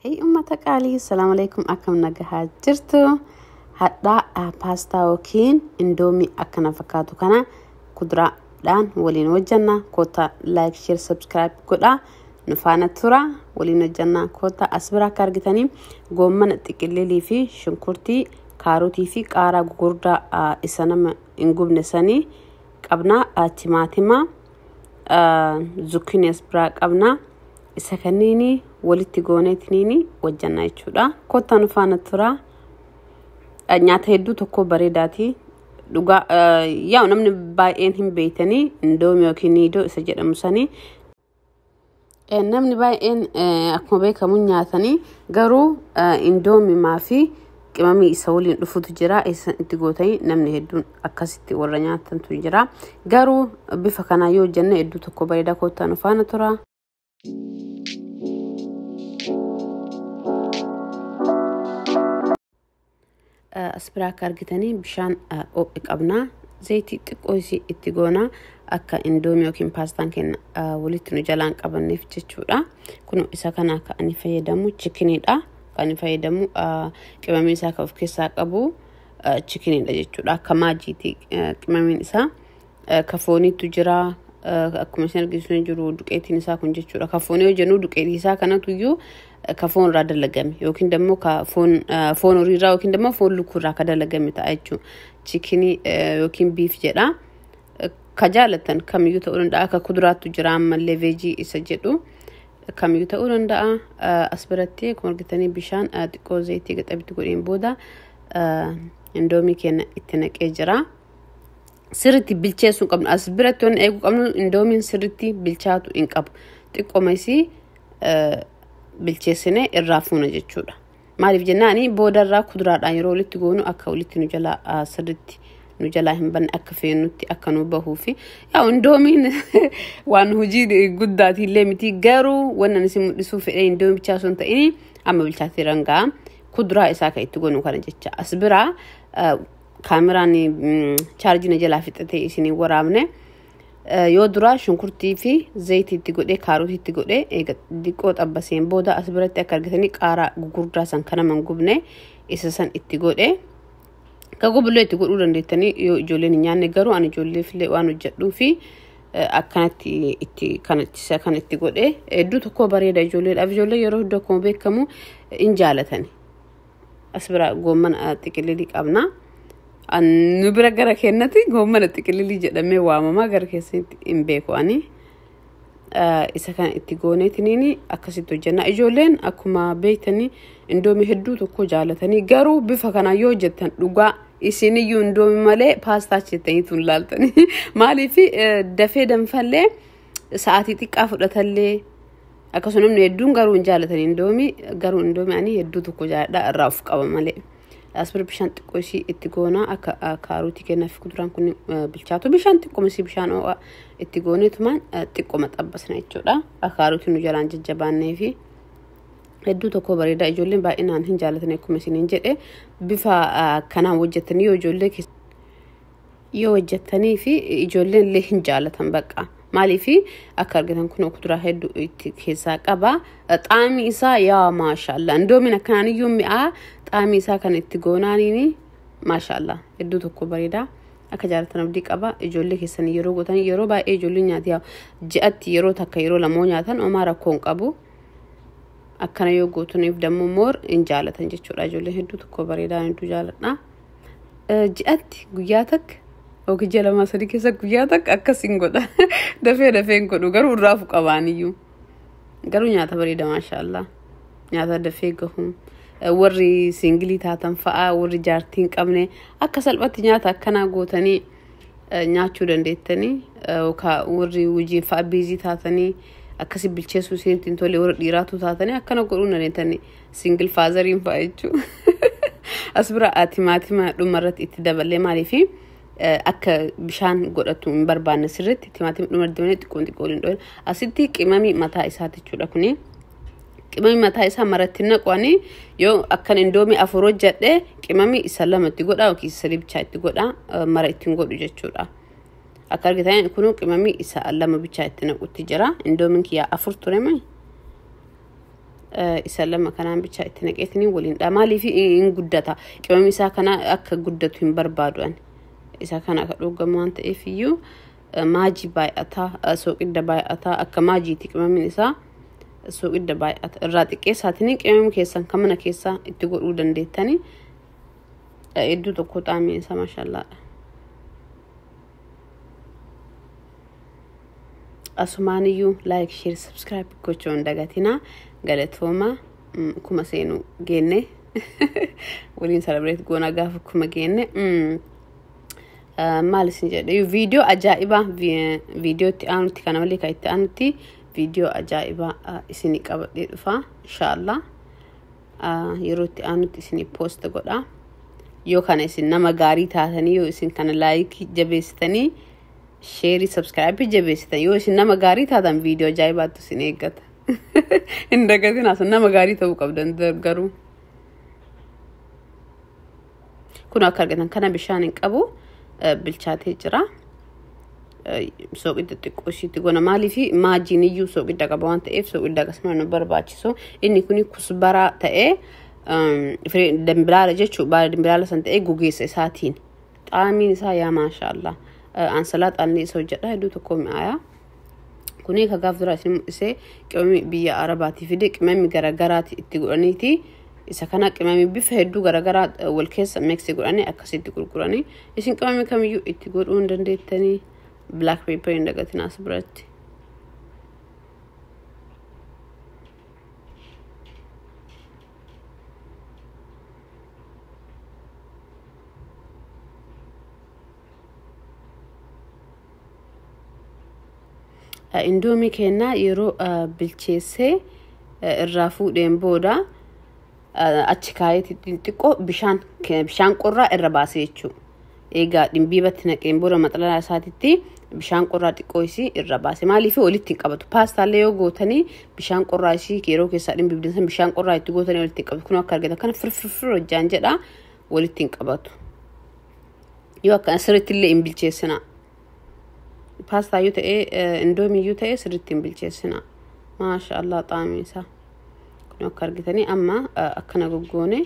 Hey uummata qaalii, salaamu alaikum, akkam nagahaa jirtu? Hadhaa paastaa yookiin indoomii akkana fakkaatu kana kuduraadhaan waliin hojjanna. Koota like, share, subscribe godhaa, nu faana tura, waliin hojjanna. Koota as bira akka argitanii goommana xiqillilii fi shunkurtii, kaarotii fi qaaraa gugurdaa isa nama hin gubne sanii qabna. Timaatima, zucchini as biraa qabna. Isa kanniini walitti gooneetiniini hojjanna jechuudha. Kottaa nu faana tura. Nyaata hedduu tokko bareedaati. Dhugaa yaa namni baay'een hin beektanii indoomii yookiin niidoo isa jedhamu sanii. Namni baay'een akkuma beekamu nyaatanii, garuu indoomimaa fi qimamii isa waliin dhufutu jira. Isa itti gootanii namni hedduun akkasitti warra nyaatantu jira. Garuu bifa kanaa yoo hojjenne hedduu tokko bareedaa. Kottaa nu faana tura. As biraa akka argitanii bishaan ho'e qabna. Zayitii xiqqoo isii itti goona, akka indoomii yookiin paastaan keenya walitti nu jalaan qabanneef jechuudha. Kun isa kana akka ani fayyadamu chickeniidha. Kan ani fayyadamu qimamii isaa kan of keessaa qabu chickeniidha jechuudha. Akka maajiiti qimamiin isaa. Ka fooniitu jira. Akkuma isin argisiisu jiru duqeetiin isaa kun jechuudha. Ka foonii yoo jennu duqeetii isaa kanatu iyyuu ka foon irraa dalagame yookiin immoo ka foon horii irraa yookiin immoo foon lukkuu irraa ka dalagame ta'a jechuudha. Chickenii yookiin beef jedha. Ka jaalatan kamiyyuu ta'uu danda'a. Ka kuduraattu jira ammallee, veggie isa jedhu kamiyyuu ta'uu danda'a. As biratti akkuma argitanii bishaan xiqqoo zayitii gaxabitti godheen booda indoomii keenya itti naqee jira. Sirriitti bilcheessuu qabnu. As biratti wanni eeguu qabnu, indoomiin sirriitti bilchaatu hin qabu. Xiqqooma isii bilcheessine irraa fuuna jechuudha. Maaliif jennaani, boodarraa kuduraadhaan yeroo walitti goonu akka walitti nu jalaa sirriitti nu jalaa hin banne, akka feenutti akka nu bahuufi. Yaa indoomiin waan hojii guddaatillee miti, garuu wannan isin mul'isuu fedhe indoomii bichaa osoo hin ta'in amma bilchaatee rangaa kuduraa isaa kan itti goonu kana jecha. As biraa kaameraan chaarjii na jalaa fixatee isinii waraabne. Yoo duraa shunkurtii fi zayitii itti godhee, kaarotii itti godhee, eega diqqoo xabbaseen booda as biratti akka argitanii qaaraa gugurdaa san kana man gubne isa san itti godhee. Ka gubullee itti godhuu dandeettanii yoo ijoolleen hin nyaanne, garuu ani ijoolleef illee waan hojjedhuu fi akkanatti itti isa kan itti godhee hedduu tokko bareeda ijoolleedhaaf. Ijoollee yeroo hedduu akkuma beekamu hin jaalatani. As bira goommana xiqillilii qabna. Nu bira gara kennati goommana xiqillilii jedhamee waamama, gara keessatti hin beeku ani. Isa kana itti gooneetiniin akkasitti hojjenna. Ijoolleen akkuma beektanii indoomii hedduu tokko jaalatanii, garuu bifa kanaan yoo hojjettan dhugaa isiniyyuu indoomii malee paastaa jettaniitu hin laaltanii. Maaliif, dafee danfallee, sa'aatii xiqqaa fudhatallee, akkasuma namni hedduun garuu hin jaalatanii indoomii, garuu indoomii ani hedduu tokko jaaladha, irraa of qaba malee. As bira bishaan xiqqoo isii itti goonaa akka kaarotii kennaa fi kuduraan kun bilchaatu. Bishaan xiqqoo isii, bishaan ho'aa itti gooneetumaan xiqqooma xabbasna jechuudha. Akka kaarotiin nu jalaan jajjabaannee fi hedduu tokko bareeda. Ijoolleen baay'inaan hin jaalatan akkuma isiniin jedhe. Bifa kanaan hojjetanii yoo ijoollee yoo hojjetanii fi ijoolleen illee hin jaalatan bakka. Maaliif, akka argitan kun kuduraa hedduu itti keessaa qaba. Xaamii isaa yaa maashaallah, indoomiin akkanaan iyyuu mi'aa, xaamii isaa kan itti goonaaniini maashaallah hedduu tokko bareeda. Akka jaalatan abdii qaba. Ijoollee keessanii yeroo gootan, yeroo baay'ee ijoolleen nyaati, ji'atti yeroo takka yeroo lamoo nyaatan homaa rakkoo hin qabu. Akkana yoo gootaniif dammoo more hin jaalatan jechuudha. Ijoolleen hedduu tokko bareedaa, hedduu jaaladha. Ji'atti guyyaa takka yookiin ji'a 2 3 keessa guyyaa takka akkas hin godha. Dafee dafee hin godhu, garuu irraa qabaaniyyuu. Garuu nyaata bareeda, maashaallah. Nyaata dafee gahu. Warri single taatan fa'aa, warri jaartii hin qabne, akka salphatti nyaata akkanaa gootanii nyaachuu dandeettanii, yookaan warri hojiin fa'aa busy taatanii akkasi bilcheessuu isinitti hin tolle, warra dhiiraatu taatanii akkana godhuu dandeettanii, single fatheriin fa'aa jechuudha. As bira timaatima dhumarratti itti daballee, maaliifi akka bishaan godhatu hin barbaanne, sirriitti timaatima dhumarratti dabalee xiqqoon xiqqoo waliin dho'e. Asitti qimamii mataa isaati jechuudha kuni. Qimamii mataa isaa maratti naqanii, yoo akkan indoomii afur hojjedhe qimamii isa lama itti godha yookiin isa sadii bichaa itti godha, mara ittiin godhu jechuudha. Akka argitan kun qimamii isa lama bichaa itti naqutti jira. Indoomiin kiyyaa afur ture mai. Isa lama kanaan bichaa itti naqeetanii waliin dha. Maaliif hin guddata? Qimamni isaa kana akka guddatu hin barbaadu ani. Isa kana akka dhoogamu waan ta'eef iyyuu maajii baay'ataa, sooqidda baay'ataa, akka maajiiti qimamni isaa sooqidda baay'ata. Irraa xiqqeessaatiin qimamni keessan kan mana keessaa itti godhuu dandeettanii. Hedduu tokko xaamiin isaa maashallaadha. Asumaaniyyuu like, share, subscribe gochuu hin dagatinaa. Galatooma kuma seenuu geenne waliin celebrate goona gaafa kuma geenne. Maal isin jedhe, viidiyoo ajaa'ibaa viidiyoo itti aanutti, kana malee kan itti aanutti viidiyoo ajaa'ibaa isinii qabadhee dhufa inshaallah. Yeroo itti aanutti isinii post godha. Yoo kana isin nama gaarii taatanii, yoo isin kana like jabeessitanii, share, subscribe jabeessitan, yoo isin nama gaarii taatan, viidiyoo ajaa'ibaatu isin eeggata. Hin dagatinaa, sun nama gaarii ta'uu qabdan garuu. Kun akka argitan kana bishaan hin qabu, bilchaatee jira. Sooqidda xiqqoo ishiitti goona, maaliif maajiin iyyuu sooqidda qaba waan ta'eef sooqidda akkasuma nu barbaachisu. Inni kun kusbaraa ta'ee dimbilaala jechuun baala dimbilaala san ta'ee gogeessa isaatiin xaamiin isaa yaa maashaallah. Ansalaaxaan isa hojjedha, hedduu tokko mi'aayaa. Kuni ka gaaf duraa isin mul'isee qimamii biyya Arabaatii fide, qimamii garagaraati itti godhaniiti. Isa kana qimamii bifa hedduu garagaraa wal keessa mix godhanii akkasitti gurguranii, isin qimamii kamiyyuu itti godhuu hin dandeettanii. Black pepper hin dagatinaa as biratti. Indoomii kennaa yeroo bilcheessee irraa fuudheen booda achi kaayee xixiqqoo bishaan qorraa irra baasee jechuudha. Egaa dhimbiibatti naqeen booda maxxanaa isaatitti bishaan qorraa xiqqoo isii irra baase. Maaliif walitti hin qabatu? Paastaallee yoo gootanii bishaan qorraa isii yeroo keessaa dhimbiibdan san bishaan qorraa itti gootanii walitti hin qabatu. Kun akka argitan kana firfirfir hojjaan jedha, walitti hin qabatu. Yoo akka sirriitti illee hin bilcheessina. Paastaa yoo ta'e, indoomii yoo ta'e, sirriitti hin bilcheessina. Maasha Allah, xaamii isaa. Kun akka argitanii amma akkana goggoone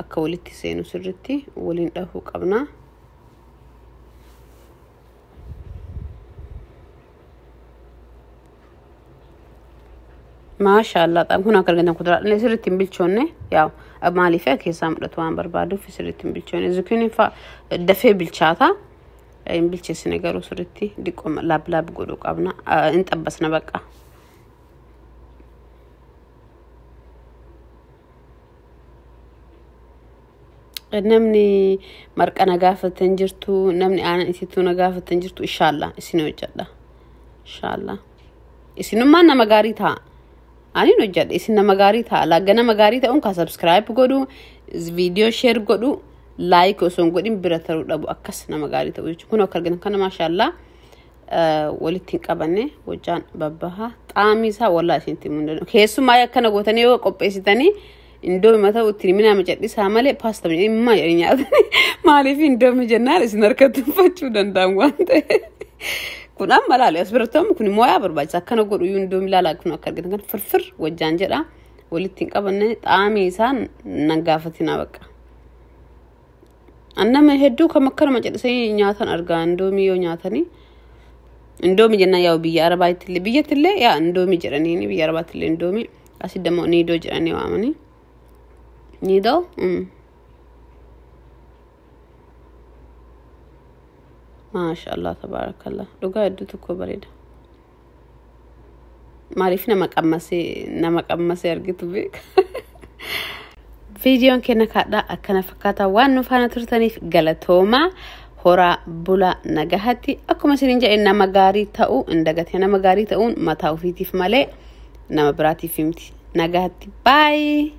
akka walitti seenu sirriitti waliin dhahuu qabna. Maasha Allah, kun akka argitan kuduraalee sirriitti hin bilchoonne, yaa maaliif keessaa mul'atu waan barbaaduuf sirriitti hin bilchoonne. Zukiiniin fa'a dafee bilchaata. Hin bilcheessine garuu sirriitti diqqoo laab laab godhuu qabna. Hin xabbasna baqa. Namni marqa na gaafatan jirtu, namni aanan itittuu na gaafatan jirtu, inshaallah isin hojjedha. Inshaallah. Isinummaan nama gaarii ta'a. Ani hojjedha, isin nama gaarii ta'a. Laagga nama gaarii ta'uun ka subscribe godhu, viidiyoo share godhu, like osoo hin godhin bira taruu dhabu, akkas nama gaarii ta'u jechuudha. Kun akka argitan kana maashaallah walitti hin qabanne, hojjaan babbaha. Xaamii isaa wallaa isinitti himuu hin danda'u. Keessumaa akkana gootanii yoo qopheessitanii, indoomii ta'u itti minaa cadhisaa malee paastaa himmaa jedhanii nyaatanii, maaliif indoomii jennaan isin harkatti uffachuu danda'an waan ta'eef. Kun amma laale as biratti amma kun immoo yaa barbaachisa akkana godhu iyyuu indoomii ilaalaa, kun akka argitan kana firfir wajjaan jedha, walitti hin qabanne, xaamii isaa nan gaafatinaa baqa. Annama hedduu kam akkanuma cadhisanii nyaatan argaa indoomii yoo nyaatanii. Indoomii jennaan yaa biyya Arabaatti illee, biyyatti illee yaa indoomii jedhanii, biyya Arabaatti illee indoomii, asii dammoo niidoo jedhanii waamanii. Niidoo. Maasha Allah, tabaarakallah, dhugaa hedduu tokko bareeda. Maaliif nama qammasee argitu beeka. Viidiyoon keenya kaadhaa akkana fakkaata. Waan nu faana turtaniif galatoomaa, horaa bula nagahatti. Akkuma isiniin jedhe, nama gaarii ta'uu hin dagatin. Nama gaarii ta'uun mataa ofiitiif malee nama biraatiif miti. Nagahatti, baay'ee.